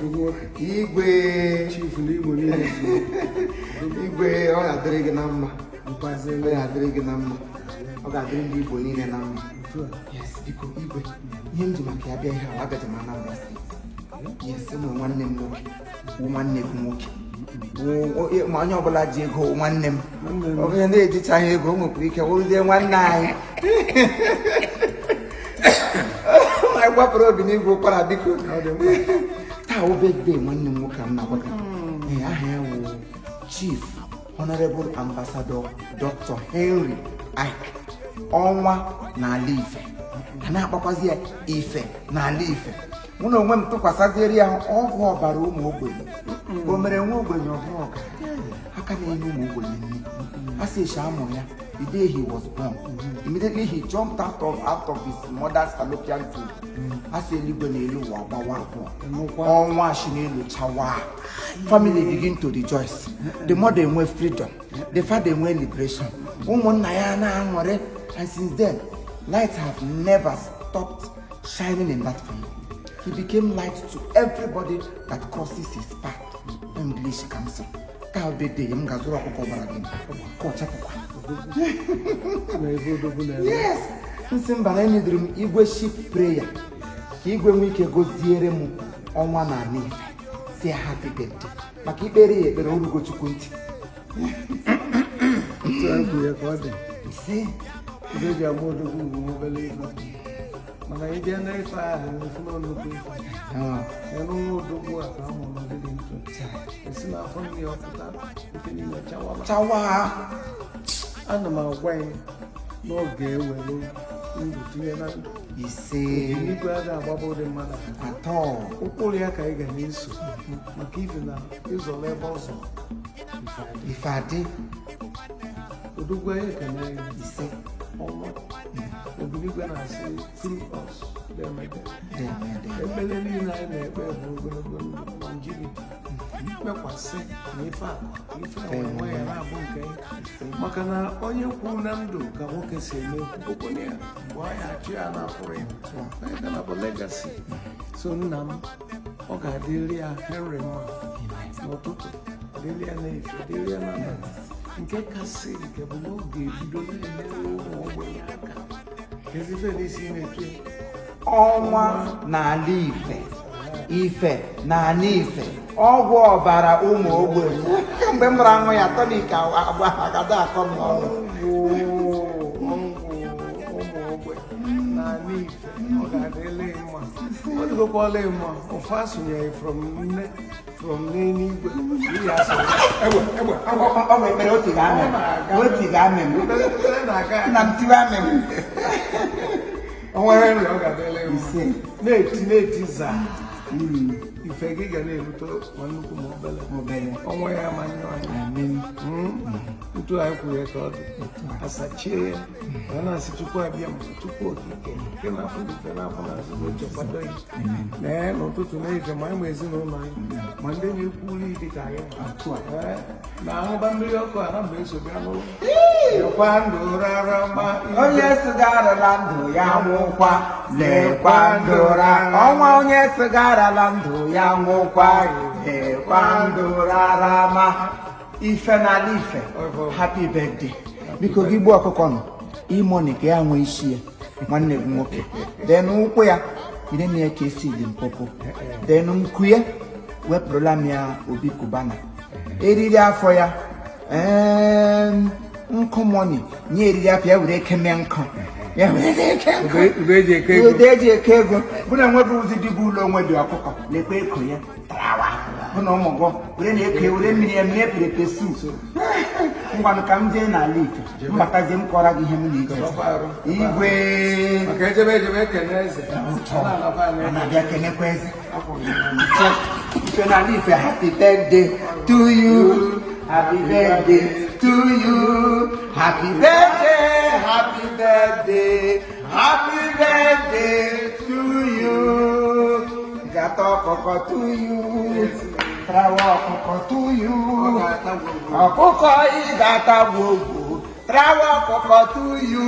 Odogwu nwoke. Igwe. Chief n'Igbo niile. Igwe, ọ ga-adịrị gị na mma. Nkwazi. Ọ ga-adịrị gị na mma, ọ ga-adịrị ndị Igbo niile na mma. Otu a. Yes, biko igwe, ihe m ji maka ya bịa ihe a, abịaja m Anambra Steeti. Yes, ụmụ nwanne m nwoke wụ nwanne gị nwoke. Ma onye ọbụla ji ego wụ nwanne m. Nwanne m. Onye na-ejichaghị ego, o nwekwara ike wụrụzie nwanne anyị. Ma anyị gbapụrụ obi n'igwe ụkwara, biko. Ọ dị mkpa. Taa wụ birthday nwanne m nwoke a m na-agwa gị. Ee, aha ya wụ Chief Honorable Ambassador Dr. Henry Ike Ọnwa n'ala Ife. A na-akpakwazi ya Ife n'ala Ife. Mụ na onwe m tụkwasịziere ya ọgwụ ọbara ụmụ ogbenye. O mere nwa ogbenye ọbụrụ ọgaranya, aka na-enye ụmụ ogbenye nri. A sị echi amụrụ ya, the day he was born, immediately he jumped out of his mother's fallopian tube, a sị eluigwe na elu ụwa gbawa abụọ. Nnukwu. Ọnwa shi n'elu chawa. Family begin to rejoice. The mother enwe freedom, the father enwe liberation, ụmụnna ya na-aṅụrị. And since then, light have never stopped shining in that family. He became light to everybody that crosses his path. English council, taa birthday m, ga-azụrụ ọkụkọ gbara gị ka ọ chapụkwa. Na ebe odogwu na-eme. Yes, nsị mba na enidiri m igwe ship prayer ka igwe nwee ike goziere m Ọnwa na ana Ife, si ya happy birthday, maka ikpere ya ekpere orugo Chukwu ntị. Otu a kwuru ya ka ọ dị. Ise. Ife eji ama odogwu bụ obere ife, mana ị bịa n'ife ahụ, efu na nnukwu ife. Ah, ya n'nwa odogwu a ka a mụrụ n'ụdị dị ntụ esi n'afọ nne ya ọpụta, ife niile chawaba. Chawa. Ana m agwa ya na ọ ga-ewere ndụ tinye na ndụ. Ise. Igwe a ga-agbaba ụdị mmadụ ahụ. Atọ. Ụkpụrụ ya ka anyị ga na-eso, maka ife na ịzọrọ ebe ọ zọrọ ife adị. Ife adị. Odogwu, anyị ekene ya. Ise. Ọnwa Obiligwe na-asị through us demede. Demede. Ekpere niile anyị na-ekpe bụ ogologo ndụ, longevity, mkpekwasị na ife akụ, ife enwe ya na-abụ nke ya, maka na onye kwuru na ndụ ka nwoke si eme okwukwe ya mgbe ọ ya achụ ya na-afụrụ ya. Anyị ga na bụ legacy. So nna m, ọ ga-adịrị ya Henry mma n'ụtụtụ, dịrị ya n'efe, dịrị ya n'abalị. Nke kasị nke bụ na ọ ga-ebido na-enyere ụmụ ogbenye aka. Kezife n'isi na-etu ya. Ọnwa n'ala Ife, Ife n'ala Ife, ọgwụ ọbara ụmụ ogbenye. Kemgbe m mụrụ aṅụ ya, tonic agba agada akọ m n'ọnụ. Ọgwụ ọgwụ ụmụ ogbenye n'ala Ife, ọ ga-adịrị mma. Ọ dịgokwala mma. Ụfụ asụnyere from nne, from n'eluigwe ihe asụnye. Egbe egbe, ọ bụ ekpere otu ga-amị m, otu ga-amị m. Ekpere na-aga. Nna m, tiwe amị m. O nwere nri, ọ ga-adịrị mma. Ise. Na-eti na-eti zaa, ife gị ga na-erute ma nnukwu ma obere. Obere. Ọnwa ya ma nyụ anya. Amen. Ntu anyị kwuru ya ka ọ dị, asachie ya. Ma na-asị Chukwu abịa m, Chukwu okike nke na-afụ ife na-afụ n'azụ, chekwado ya nee n'ụtụtụ n'efe, ma anyị ma ezinụlọ anyị, ma ndị na-ekwuri dị ka anyị. Otu a. Ee, na ahụba mmiri ọkụ a na mba eso bịa n'ụlọ lekwa ndụ rara ma. Onye sịgarala ndụ ya nwụkwa, lekwa ndụ rara ọnwa. Onye sịgarala ndụ ya nwụkwa, lekwa ndụ rara ma. Ife n'ala Ife, happy birthday. Biko gị gbuo ọkụkọ nọ imoni ka ya nwee isi ya, nwanne gị nwoke. Then ụkwụ ya ire m ya ka esi Limpopo. Then nku ya wepụrụla m ya Obi Cubana. Eriri afọ ya, nkụ money nye eriri afọ ya, were eke mee nkụ ya, were eke nkụ. Ube eji eke ego. Ụdị eji eke ego bụ na enweghị ụzi dịbụ ụlọ onwe dị. Ọkụkọ lekwa eko ya tarawa bụ na ụmụ gị were na-eke, were mmiri ya mee pepper soup. Ngwanụ, ka m jee n'ala Ife, mbatazie m kọrọ gị ihe m na-eji. Gabakwa arụ. Igwe. Maka ejebe ejebe ekene eze. Ụtọ. A na-anakwa anyị. A na-abịa kenekwa eze. Ife n'ala Ife, happy birthday to you, happy birthday to you, happy birthday, happy birthday, happy birthday to you. Gata ọkụkọ to you, trawa ọkụkọ to you. Ọ ga-ata gwogwo. Ọkụkọ ị ga-ata gwogwo, trawa ọkụkọ to you.